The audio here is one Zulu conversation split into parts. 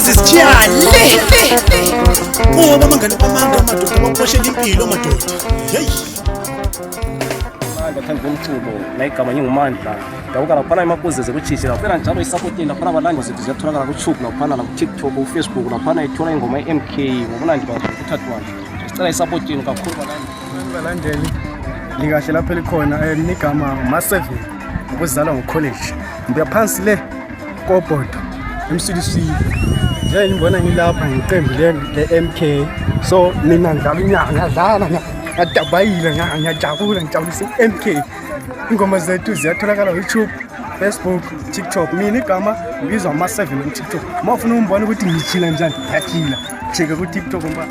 Sisitshale ngoba amangane amanga amadoda bakuboshela impilo madoda. Yeyi. Mandla thanda bomculo nayigama ngingumandla dabuka laphana emakuze zekutshishe laphana njalo isapoteni laphana abalandi zethu ziyatholakala ku-tube laphana naku-tiktok ufacebook laphana ithola ingoma i-mk ngobunandi bazo kuthathwana sicela isapoteni kakhulu balandi. Balandeli likahle lapho elikhona, mina igama ma-7, ukuzalwa ngo-college, ngibuya phansi le kobhodo emsilisile. Njengoba ngibona ngilapha ngeqembu le-MK, so mina ngidlala unyaka, ngiyadlala, ngiyadabayila, ngiyajabula, ngijabulisa i-MK. Ingoma zethu ziyatholakala YouTube, Facebook, TikTok. Mina igama ngibizwa ma-7 ku-TikTok. Uma ufuna umbona ukuthi ngijila njani, ngiyajila, check ku-TikTok mba.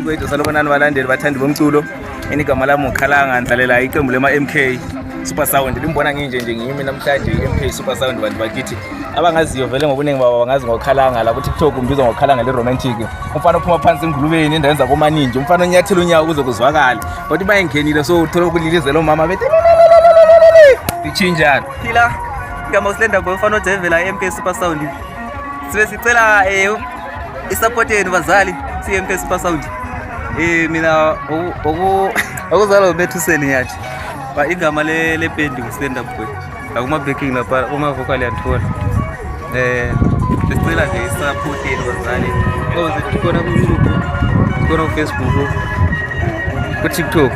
Kwethu salobonani balandeli bathandi bomculo. Inigama lami uKhalanga, ngidlalela iqembu lema-MK Super Sound. Limbona nginje nje ngiyimi namhlanje i-MK Super Sound. Bantu bakithi abangaziyo vele ngobuningi babo bangazi ngoKhalanga la ku-TikTok, ngibizwa ngoKhalanga le-romantic, umfana ophuma phansi engulubeni endaweni zakomaninji, umfana onyathela unyawo kuze kuzwakale, kodwa uma engenile so uthola ukulilizela omama bethi ichinjani. Phila, igama uSlender Boy, ufana ojayivela i-MK Super Sound. Sibe sicela isupport yenu bazali, siyi-MK Super Sound. Mina okuzalwa uMethuseni nyathi. Ba igama le band nguSlender Boy. Akuma backing lapha, uma vocal yanthola. Sicela nje isupport yenu bazali. Ngoba sikhona ku YouTube, sikhona ku Facebook, ku TikTok.